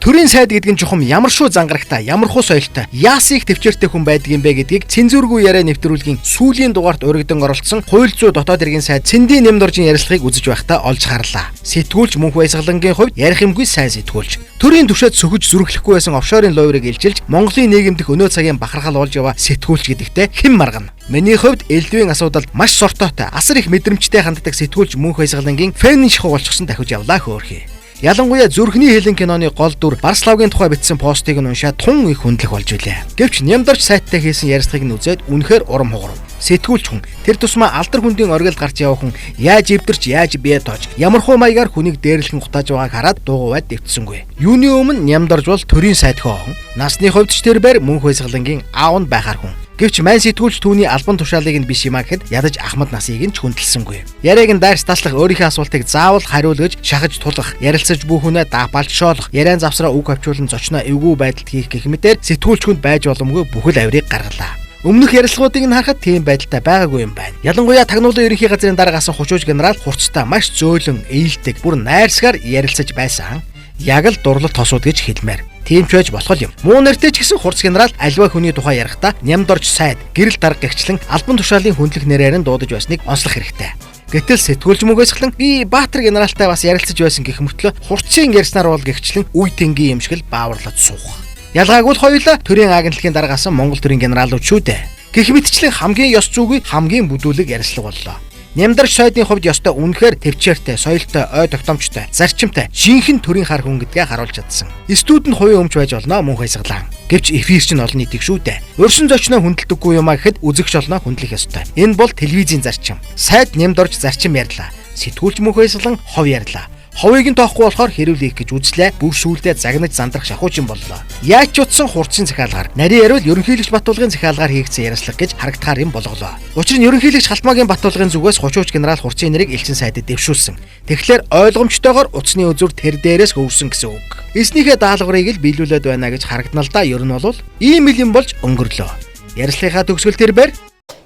Төрийн сайд гэдэг нь чухам ямар шүү зангарагтай, ямар хуу соёлтой, яасан их төвчээртэй хүн байдаг юм бэ гэдгийг цензургүй яриа нэвтрүүлгийн сүүлийн дугаарт урагдан оролцсон хууль зүй дотоод хэргийн сайд Цэндийн Нямдоржийн ярилцлагыг үзэж байхдаа олж харлаа. Сэтгүүлч Мөнх Баясгалангийн хувьд ярих юмгүй сайн сэтгүүлч. Төрийн түвшээд сөхөж зүрхлэхгүй байсан офшорын лойрыг илчилж Монголын нийгэмдэх өнөө цагийн бахархал болж яваа сэтгүүлч гэдэгтээ хэн маргана. Миний хувьд элдвийн асуудалд маш сортоотой, асар их мэдрэмжтэй ханддаг сэтгүүлч Мөнх Баясгалангийн фэн шахуу болчихсон дахиж явлаа хөөрхий. Ялангуяа Зүрхний хилэн киноны гол дүр Барславгийн тухай бичсэн постыг нь уншаад тун их хүндлэх болж билээ. Гэвч Нямдорч сайттай хийсэн ярилцлагыг нь үзээд үнэхээр урам хугарав. Сэтгүүлч хүн тэр тусмаа алдар хүндийн оргилд гарч явах хүн яаж эвдэрч, яаж бие тоож, ямар хуу маягаар хүнийг дээрлэхэн гутааж байгааг хараад дуугаваад дэвтсэнгүй. Юуны өмнө Нямдорж бол төрийн сайд хөөн. Насны хувьд ч тэр бэр Мөнх Баясгалангийн аав нь байхаар хүн. Гэвч мань сэтгүүлч түүний албан тушаалыг нь биш юм а гэхэд ядаж Ахмад насыг нь ч хүндэлсэнгүй. Яриаг нь дайрч таслах, өөрийнхөө асуултыг заавал хариулгаж, шахаж тулах, ярилцаж бүх хүнээ даапалж шоолох, яриан завсраа үг хавчуулан зочноо эвгүй байдалд хийх гэх мэтээр сэтгүүлч хүнд байж боломгүй бүхэл авирыг гаргалаа. Өмнөх ярилцлагуудыг нь харахад тийм байдалтай байгаагүй юм байна. Ялангуяа тагнуулын ерөнхий газрын дарга асан хучууж генерал хурцтай маш зөөлөн, ээлдэг, бүр найрсгаар ярилцаж байсан. Яг л дурлал тосууд гэж хэлмээр. Тийм ч байж болох юм. Муу нэртэй ч гэсэн хурц генерал альва хүний тухай ярихдаа Нямдорж сайд, гэрэл дарга гэгчлэн албан тушаалын хүндлэх нэрээр нь дуудаж байсныг онцлох хэрэгтэй. Гэтэл сэтгүүлч Мөнх Баясгалан би Баатар генералтай бас ярилцаж байсан гэх мөртлөө хурцын ярьснаар бол гэгчлэн үе тэнгийн юм шиг л бааварлаж суух. Ялгаагүй л хоёулаа төрийн агентлагийн дараагаас Монгол төрийн генералууд шүү дээ. Гэх мэтчлэн хамгийн ёс зүйгүй, хамгийн бүдүүлэг ярилцлага боллоо. Нямдарч сайдын хувьд ёстой үнэхээр төвчээртэй, соёлтой, ой тогтоомжтой, зарчимтай, жинхэнэ төрийн хар хүн гэдгээ харуулж чадсан. Студ нь хувийн өмч байж болно Мөнх Баясгалан. Гэвч эфир чинь олон нийтийг шүү дээ. Урьсан зочноо хүндэлдэггүй юм а гэхэд үзэгч олноо хүндлэх ёстой. Энэ бол телевизийн зарчим. Сайд Нямдорж зарчим ярьлаа. Сэтгүүлч Мөнх Баясгалан хов ярьлаа. Ховыг нь тоохгүй болохоор хэрүүл хийх гэж үзлээ. Бүр сүүлдээ загнаж зандрах шахууч юм боллоо. Яаж ч утсан хурцын захиалгаар, нарийн яриул ерөнхийлөгч Батулгын захиалгаар хийгдсэн ярилцлага гэж харагдахаар юм болголоо. Учир нь ерөнхийлөгч Халтмаагийн Батулгын зүгээс хучууч генерал хурцын нэрийг элчин сайдад дэвшүүлсэн. Тэгэхээр ойлгомжтойгоор утасны үзүр тэр дээрээс хөвөрсөн гэсэн үг. Эзнийхээ даалгаврыг л биелүүлээд байна гэж харагдана л да. Ер нь бол ийм ил юм болж өнгөрлөө. Ярилцлагынхаа төгсгөл тэр бэр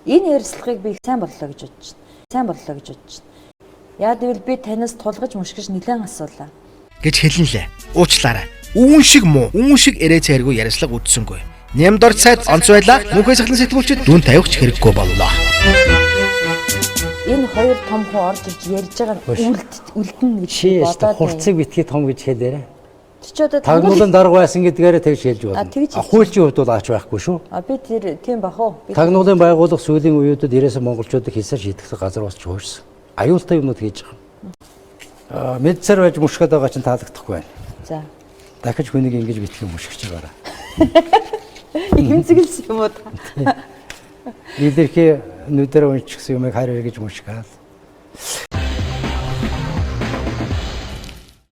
Энэ ярилцлагыг би сайн боллоо гэж бодож байна. Сайн боллоо гэж бодож байна. Яа гэвэл би танаас тулгаж мөшгөж нэлээд асуулаа. гэж хэлнэлээ. Уучлаарай. Үүн шиг муу, үүн шиг эрээ цайргүй ярилцлага үдсэнгүй. Нямдорч сайд онц байлаа. Мөнх Баясгалан сэтгүүлчид дүн тавих ч хэрэггүй боллоо. Энэ хоёр том хүн орж ирж ярьж байгаа нь үлд үлдэнэ гэж Чи бодоод байна. хурцыг битгий том гэж хэлээрэ. Чи ч одоо Тагнуулын дарга байсан гэдгээрээ тэгж хэлж А, болно. тэгж А хуульчийн хувьд бол ач байхгүй шүү. А би тэр тийм бах уу? Би Тагнуулын байгууллага сүүлийн үеүүдэд ирээсэн монголчуудыг хэлсээр шийтгэх газар болж хуурсан. Аюултай юмнууд хийж байгаа. Аа мэдсээр байж мөшгöd байгаа чинь таалагдахгүй байна. За. Дахиж хүнийг ингэж битгий мөшгөж байгаарай. Хэмзэглсэн юм уу та? Илэрхий нүдээр уншчихсан юмыг харь гэж мөшгөөл.